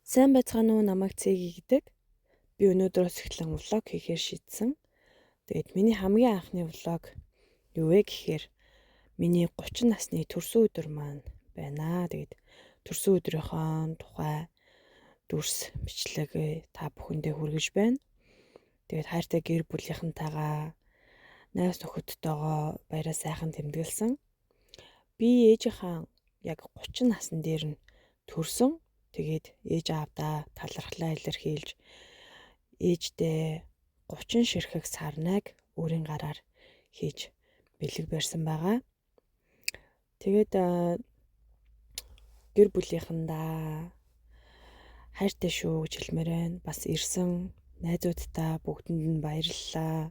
Сайн байцгаана уу, намайг Цэги гэдэг. Би өнөөдрөөс эхлэн vlog хийхээр шийдсэн. Тэгээд миний хамгийн анхны vlog юу вэ гэхээр миний 30 насны төрсөн өдөр маань байна. Тэгээд төрсөн өдрийнхөө тухай дүрс бичлэг та бүхэндээ хүргэж байна. Тэгээд хайртай гэр бүлийнхэнтэйгээ, найз нөхөдтэйгоо баяраа сайхан тэмдэглэсэн. Би ээжийнхаа яг 30 насн дээр нь төрсөн. Тэгээд ээж аавдаа талархлаа илэрхийлж, ээждээ 30 ширхэг сарнайг өөрийн гараар хийж бэлэг барьсан байгаа. Тэгээд гэр бүлийнхэндээ хайртай шүү гэж хэлмээр байна. Бас ирсэн найзуудтай бүгдэнд нь баярлалаа.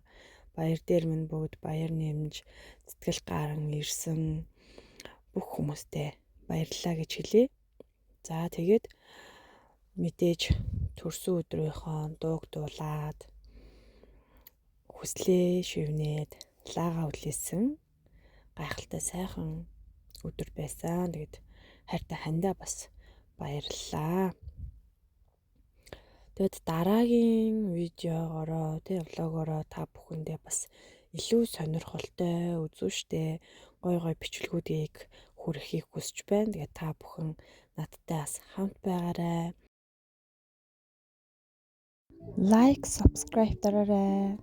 Баяр дээр минь бүгд баяр нэмж, сэтгэл гаран ирсэн бүх хүмүүстээ баярлалаа гэж хэлье. За, тэгээд мэдээж төрсөн өдрийнхөө дууг дуулаад, хүслээ шивнээд, лаагаа үлээсэн гайхалтай сайхан өдөр байсан. Тэгээд хайртай хандаа бас баярлалаа. Тэгээд дараагийн видеогоороо, тий, vlog оороо та бүхэндээ бас илүү сонирхолтой, үзүүштэй, гой гой бичлэгүүдийг хүргэхийг хүсэж байна. Тэгээд та бүхэн надтай бас хамт байгаарай. Like, subscribe дараарай.